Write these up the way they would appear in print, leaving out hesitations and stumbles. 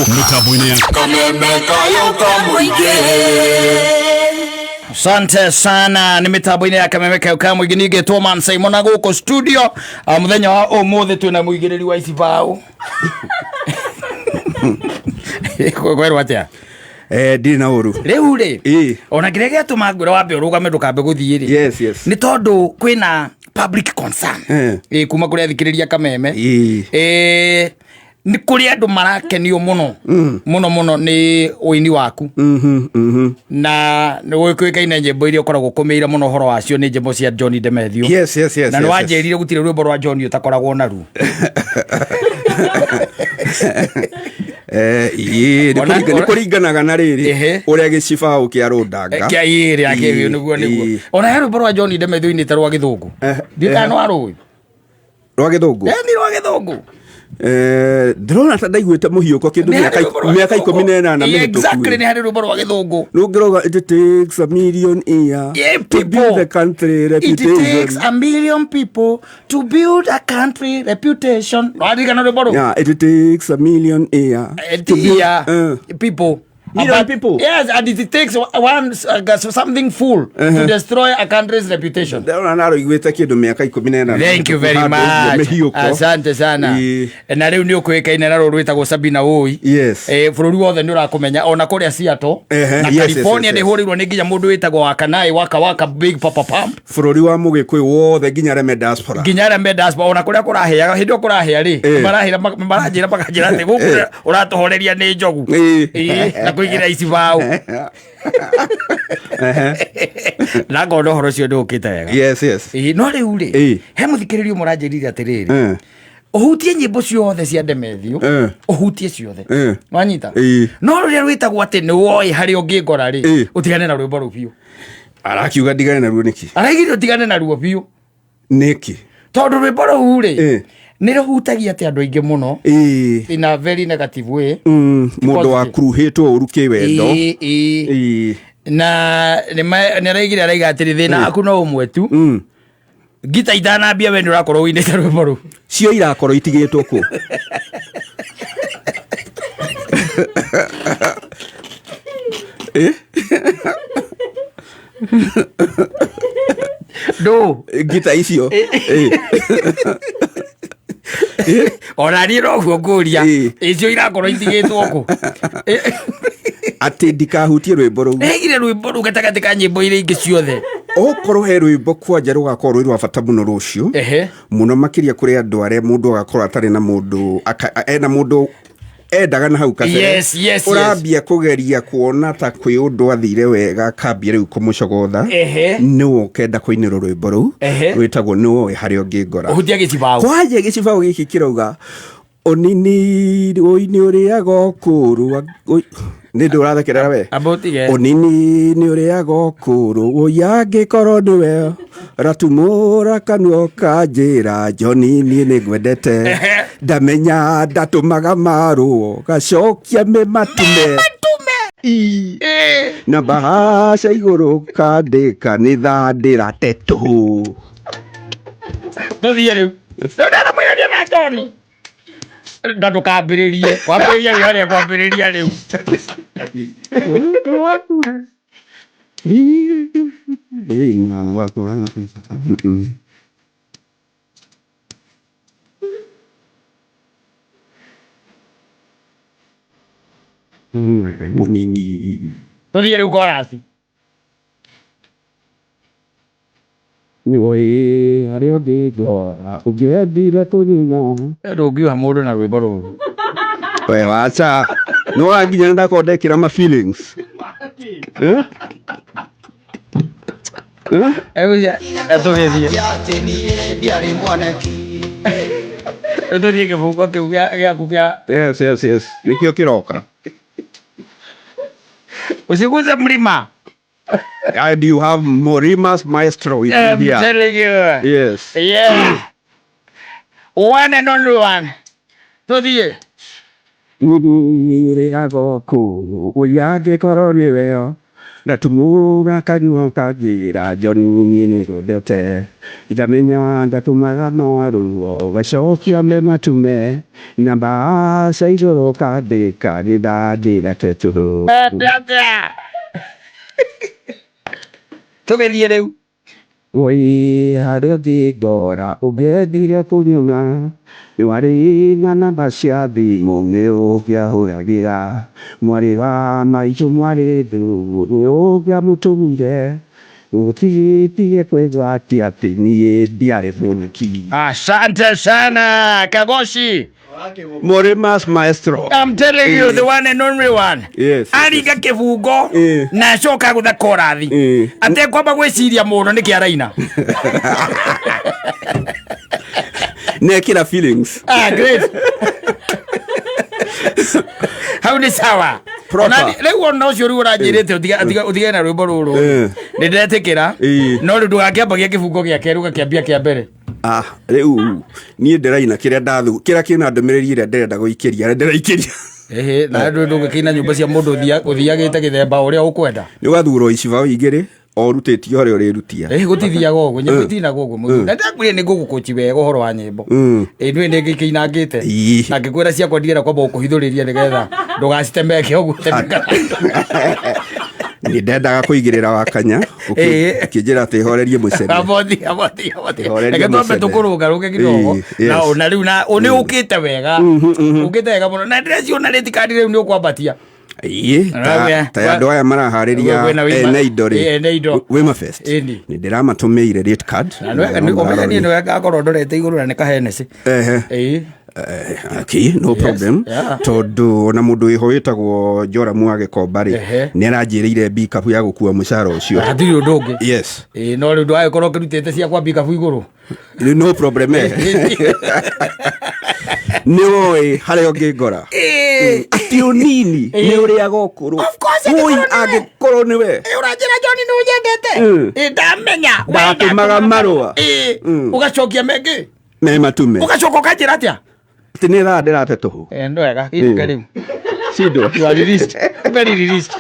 Mĩtambo-inĩ ya Asante sana nä mä tambo-inä ya kameme kau ka må ingä ningä two man Simon na gå kå studio. Ah, må thenya wa å må thä twä na må igä rä ri wa icibaå kwerwo atä a? Ndirĩ na ũru. Rä u rä Ĩ. ona kä rä a gä atå ma ngwä ra wambe å rå game ndå kambe gå thiä rä Yes. nä tondå kwä na public concern. Eh. Ĩ, kuma kå rä athikä rä ria kameme. Ĩ. Ĩ, nä kå rä andå marakenio må no må no må no nä å ini waku. Na nä gå kä kaine nyämbo iria å koragwo kå mä ire må no å horo wacio nä nyämbo cia John Demethio. Yes. Na nä yes. wanjä rire gå tirä rwä mbo rwa John å takoragwo naruo. Ĩ, nĩ nĩ kũringanaga na rĩrĩ Ehe. ũrĩa gĩcibaũ kĩa rũndanga. Kia ä rä akä nä guo. Ĩ. Ona he rwä mbo rwa John Demethio inä te rwa gä thå ngå. Ndiå kana nä warå. Rwa gĩthũngũ. Ni rwa gä thå ngå. Ndĩrona ta ndaiguĩte mũhiũko kĩndũ mĩaka 18 mĩhĩtũku. Exactly, nä harä rwä mbo rwa gä thå ngå. Rũngĩrauga it takes a million year Yeah, to build people. the country It takes reputation. a million people to build a country reputation. Waririkana rwĩmbo rũu? Yeah, it takes a million year to build Yeah, people. Million But- people. Yes, and it takes one something full to destroy a country's reputation. Ndĩrona narũiguĩte kĩndũ mĩaka 18 Thank you very mĩhĩtũku, handũ ũguo much. mĩhiũko. Asante sana. Ĩ. Na rĩu nĩ ũkũĩkaine na rũrũ rwĩtagwo Sabina Woi. Yes. Bũrũri wothe nĩ ũrakũmenya ona kũrĩa Seattle Ehe, na yes, California yes. nĩ hũrĩirwo nĩ nginya mũndũ wĩtagwo Wakanai Waka Waka Big Papa Pump. Bũrũri wa mũgĩkũyũ wothe nginya arĩa me diaspora. Nginya arĩa me diaspora ona kũrĩa kũrahĩaga hĩndĩ ĩyo kũrahĩa rĩ marahĩra maranjĩra makanjĩra atĩ gũkũ ũratũhoreria nĩ njogu. Ĩ, na kũigĩra icibaũ na ngona ũhoro ũcio nĩ ũkĩte wega. Yes. Ĩ, no rĩu rĩ he mũthikĩrĩria ũmwe ũranjĩrire atĩrĩrĩ ũhutie nyĩmbo ciothe cia Demethio ũhutie ciothe wanyita no rũrĩa rwĩtagwo atĩ nĩ woĩ harĩa ũngĩngora rĩ ũtigane na rwĩmbo rũu biũ. Arakiuga ndigane naruo nĩkĩ? Araigire ũtigane naruo biũ. Nĩkĩ? Tondũ rwĩmbo rũu rĩ nĩ rũhutagia atĩ andũ aingĩ mũno in a very negative way. Mũndũ Positive. wakuruhĩtwo ũru kĩwendo. Ĩ, ĩ. Na nĩ araigire araiga atĩrĩ thĩna waku no ũmwe tu ngita itanambia we nĩ ũrakorwo ũinĩte rwĩmbo rũu. Cio irakorwo itigĩtwo kũ? Ndũ Ngita icio. Ona niĩ noguo ngũria. Icio irakorwo itigĩtwo kũ? Atĩ ndikahutie rwĩmbo rũu. Ĩgire rwĩmbo rũu gatagatĩ ka nyĩmbo iria ingĩ ciothe. Okorwo he rwĩmbo kwanja rũgakorwo rwĩ rwa bata mũno rũciũ mũno makĩria kũrĩ andũ arĩa mũndũ agakorwo atarĩ na mũndũ ena mũndũ endaga na hau kabere Yes. ũrambia kũgeria kuona ta kwĩ ũndũ athire wega akambia rĩu kũmũcogotha nĩwe ũkenda kũinĩrwo rwĩmbo rũu rwĩtagwo nĩwoĩ harĩa ũngĩngora. Ũhutia gĩcibaũ. Kwanja gĩcibaũ gĩkĩ kĩrauga ũnini ũi nĩ ũrĩaga ũkũrũ nĩ ndũ ũrathekerera we. Amba ũtige. Ũnini nĩ ũrĩaga ũkũrũ ũi angĩkorwo nĩwe ratumũra kanua kanjĩra John niĩ nĩ ngwendete ndamenya ndatũmaga marũo gacokia mĩmatume na bahaca igũrũ kandĩka nĩ thandĩra tetũ. Tũthiĩ rĩu rĩu ndaramũiraria na John na ndũkambĩrĩrie kwambĩrĩria rĩu harĩa kwambĩrĩria rĩu. Mũnini. Tũthiĩ rĩu korasi. Nĩwoĩ harĩa ũngĩngora ũngĩendire kũnyina. Ndũngiuha mũndũ na rwĩmbo rũrũ. We wacha no nginya ndakorwo ndekĩra ma feelings. Eh? Eh? Tũgĩthiĩ tũthiĩ kĩbungo kĩu gĩaku kĩa Yes, nĩkĩo kĩroka. Usiguze mlima. And you have Morima's maestro with you I'm here. telling you. Yes. Yeah. One and only one. Tũthiĩ. Ũrĩaga kũrũ ũyangĩkorwo nĩwe na tumũra kanua kanjĩra John niĩ nĩngwendete Ndamenya ndatũmaga maruo Gacokia me matume Na mbaca igũrũ kandĩka Nĩndandĩra tetũ Tũgĩthiĩ rĩu. Woi harĩa ũngĩngora ũngĩendire kũnyona Nĩwarĩ na namba cia thimũ nĩ ũngĩahũragĩra Mwarĩ wa maitũ mwarĩ ndũgũ nĩ ũngĩamũtũmire Ũtigĩtie kwĩgwatia atĩ niĩ ndiarĩ mũniki. Asante sana Kagoshi. Morimas maestro. I'm telling you the one and only one. Yes. Aringa kĩbungo na acoka gũtha korathi. Atekwamba gwĩciria mũno nĩkĩ araina. Nekĩra feelings. Ah, great. Hau nĩ sawa. Proper. Ona rĩu ona ũcio rĩu ũranjĩrĩte ũtige na rwĩmbo rũrũ. Nĩ ndetĩkĩra. No rĩu ndũgakĩambagia kĩbungo gĩa kerĩ ũgakĩambia kĩa mbere. Ah, rĩu niĩ ndĩraina kĩrĩa ndathu kĩrĩa kĩna ndũmĩrĩri ĩrĩa ndĩrenda gũikĩria ĩrĩa ndĩraikĩria. Ĩhĩ, na ndũ ndũgĩkĩina nyũmba cia mũndũ ũthiagĩte gĩthemba ũrĩa ũkwenda. Nĩ ũgathurwo icibaũ igĩrĩ o ũrutĩtio harĩa ũrĩrutia. Ĩhĩ, gũtithiaga ũguo, nyĩmbo itinagwo ũguo mũthuri. Na ndakwĩrire nĩ ngũgũkũci wega ũhoro wa nyĩmbo. Ĩ, ndũĩ nĩ ngĩkĩinangĩte. Na ngĩkwĩra ciakwa ndirenda kwamba gũkũhithũrĩria nĩgetha ndũgacitemeke ũguo temeka. Nĩ ndendaga kũigĩrĩra wakanya ũkĩnjĩra atĩ horerie mũcene. Abothi, abothi, abothi. Horeria Reke twambe mũcene. tũkũrũngarũnge kidogo. Yes. Na rĩu na nĩ ũkĩte wega. Ũkĩte wega mũno. Na ndĩreciona rĩti kandi rĩu nĩ ũkwambatia. Ĩĩ, ta andũ aya maraharĩria ene indo rĩ. Ene indo. Wema Fest. Ĩni. Nĩ ndĩramatũmĩire rate card. Na ũmenye niĩ nĩwe ngakorwo ndorete igũrũ na nĩ kahenesi. Ehe. Ĩĩ. Okay, no problem. Tondũ ona mũndũ wĩho wĩtagwo Joramu wa Gĩkomba rĩ, nĩ aranjĩrĩire mbikabu ya gũkua mũcara ũcio. Hatirĩ ũndũ ũngĩ. Yes. Ĩĩ, no rĩu ndũgagĩkorwo ũkĩrutĩte ciakwa mbikabu igũrũ. No problem. Nĩ ũĩ harĩa ũngĩngora. Atĩ ũnini nĩ ũrĩaga ũkũrũ. Of course, Ũi angĩkorwo angĩkorwo nĩwe. Ũranjĩra John nĩ ũnyendete. Ĩĩ, ndamenya. Ndatũmaga marũa. Ĩĩ, ũgacokia mengĩ. Me matume. Ũgacoka ũkanjĩra atĩa? Atĩ nĩ thaa ndĩrate tũhũ. Nĩ wega, gĩtuke rĩu. Cindwo. You are released. Very released.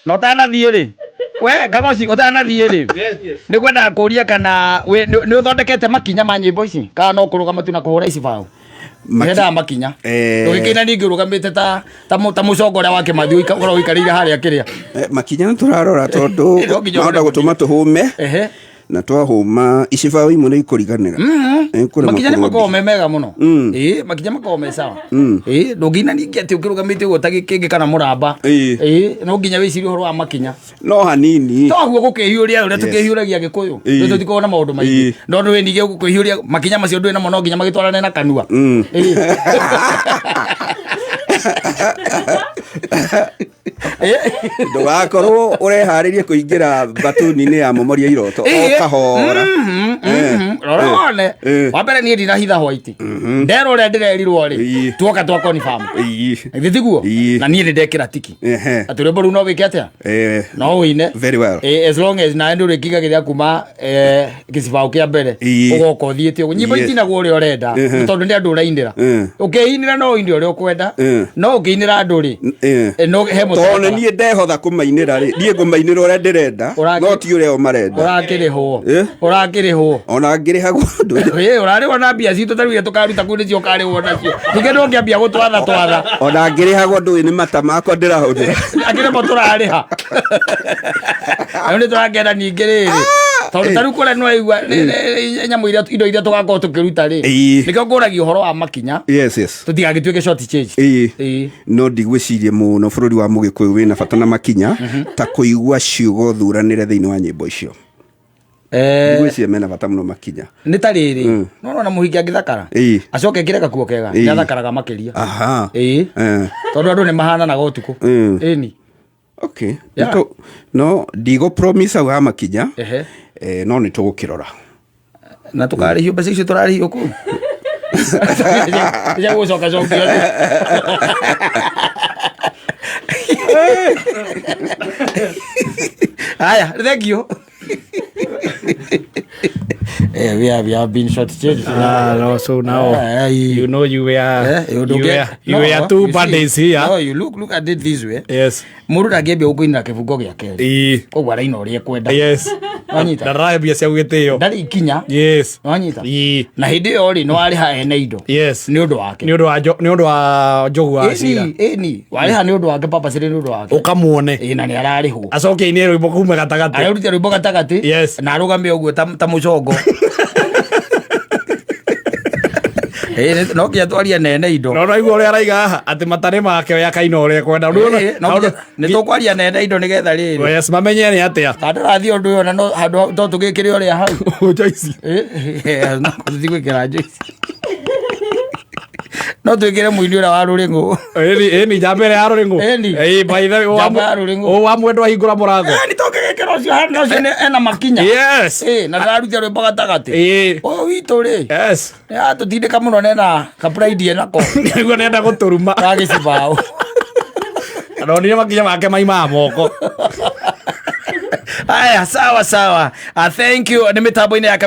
Na ũtanathiĩ rĩ, we Kagoci ũtanathiĩ rĩ, nĩ ngwendaga kũria kana nĩ ũthondekete makinya ma nyĩmbo ici kana no kũrũgama tu na kũhũra icibaũ? Nyendaga makinya. Ndũgĩkĩina ningĩ ũrũgamĩte ta ta mũcongo ũrĩa wa Kĩmathi ũkoragwo ũikarĩire harĩa kĩrĩa. Makinya nĩ tũrarora tondũ No nginya mahota ũrore gũtũma tũhũme. Ehe. Na twahũma icibaũ imwe nĩ ikũriganĩra. Nĩ Makinya nĩ kũrema makoragwo me mega mũno. Ĩĩ, makinya makoragwo me sawa. Ĩĩ, ndũngĩina ningĩ atĩ ũkĩrũgamĩte ũguo ta gĩkĩngĩ kana mũramba. Ĩĩ, no nginya wĩcirie ũhoro wa makinya. No hanini. Toguo gũkĩhiũria ũrĩa tũkĩhiũragia Gĩkũyũ. Rĩu tũtikoragwo na maũndũ maingĩ. No ndũĩ ningĩ gũkĩhiũria makinya macio ndũĩ namo no nginya magĩtwarane na kanua. Ĩĩ. Ndũgakorwo ũreharĩrie kũingĩra mbatuni-inĩ ya momoria iroto o kahora. Rora wone. Wa mbere niĩ ndinahitha white. Ndero ũrĩa ndĩrerirwo rĩ, tuoka twa confirm. Githĩ tiguo? Na niĩ nĩ ndekĩra tiki. Atĩ rwĩmbo rũu no wĩke atĩa? No ũine. Very well. As long as nawe ndũrĩkigagĩrĩra kuma gĩcibaũ kĩa mbere ũgoka ũthiĩte ũguo. Nyĩmbo itinagwo ũrĩa ũrenda tondũ nĩ andũ ũrainĩra. Ũkĩinĩra no ũine ũrĩa ũkwenda, no ũkĩinĩra andũ rĩ, no he Tondũ mũtaratara. niĩ ndehotha kũmainĩra rĩ, niĩ ngũmainĩra ũrĩa ndĩrenda, no ti ũrĩa o marenda. Ũrakĩrĩhwo. Ũrakĩrĩhwo. Ona ngĩrĩhagwo ndũ. Ĩĩ, ũrarĩhwo na mbia citũ ta rĩu iria tũkaruta kũu nĩcio ũkarĩhwo nacio. Ningĩ ndũngĩambia gũtwatha twatha. Ona ngĩrĩhagwo ndũĩ nĩ mata makwa ndĩrahũthĩra. Angĩ nĩmo tũrarĩha. Rĩu nĩ tũrakena ningĩ rĩrĩ. Tondũ ta rĩu kũrĩa nĩwaigua nyamũ iria indo iria tũgakorwo tũkĩruta rĩ. Nĩkĩo ngũragia ũhoro wa makinya. Yes, yes. Tũtigagĩtuĩke short change. No ndigwĩciria mũno bũrũri wa Mũgĩkũyũ wĩna bata na makinya ta kũigua ciugo thuranĩre thĩinĩ wa nyĩmbo icio. Ndigwĩciria mena bata mũno makinya. Nĩ ta rĩrĩ, no ũrona mũhiki angĩthakara, acoke ekĩre gakuo kega, nĩ athakaraga makĩria. Ĩĩ. Tondũ andũ nĩ mahananaga ũtukũ. Ĩni. Okay. No ndigũ promise hau ha makinya, no nĩ tũgũkĩrora. Na tũkarĩhio mbeca icio tũrarĩhio kũu. Cia gũcoka cokia. Haya, thank you. We have been shortchanged. Ah, no, so now Ah, you know you were you you don't were get- you no, were two you see, buddies here. No, you look at it this way. Yes. Mũndũ ndangĩambia gũkũinĩra kĩbungo gĩa kerĩ. Ii. Koguo araina ũrĩa ekwenda. Yes. Wanyita? Ndaraya cia gũgĩtĩo. Ndarĩ ikinya. Yes. Wanyita? Ii. Na hĩndĩ ĩyo rĩ, nĩ warĩha ene indo. Yes. Nĩ ũndũ wake. Nĩ ũndũ wa nĩ ũndũ wa njogu wa cira. Ĩni, ĩni. Warĩha nĩ ũndũ wake, purposely nĩ ũndũ wake. Ũkamuone. Ĩ, na nĩ ararĩhwo. Acoke aine rwĩmbo kuma gatagatĩ. Ararutire rwĩmbo gatagatĩ. Yes. Na arũgame ũguo ta mũcongo. Ĩ, no nginya twarie nene indo. No naigua ũrĩa araiga haha atĩ matarĩ make we akaina ũrĩa ekwenda. Ĩ, no nginya nĩ tũkwaria nene indo nĩgetha rĩrĩ. Yes, mamenye nĩ atĩa. Tandarathi ũndũ ũyũ na no handũ no tũgĩkĩre ũrĩa hau. Joyce. Ĩ, no tũtigwĩkĩra Joyce. No twĩkĩre mũini ũrĩa wa rũrĩng'ũ. Ĩni ĩni njamba ĩrĩa ya rũrĩng'ũ. Ĩni. Ĩ, by the way, Njamba ya rũrĩng'ũ. ũ wa mwendwa ahingũra mũrango. Nĩ tũngĩgĩkĩra ũcio hana ũcio ena makinya. Yes. Ĩ, na ndararutia rwĩmbo gatagatĩ. Ĩ. Ũyũ witũ rĩ. Yes. Nĩ atũtindĩka mũno nena kapride enako. Nĩguo nenda gũtũruma. Ga gĩcibaũ. Ndonire makinya make maimaga moko. Aya, sawa sawa. Thank you. Nĩ mĩtambo-inĩ ya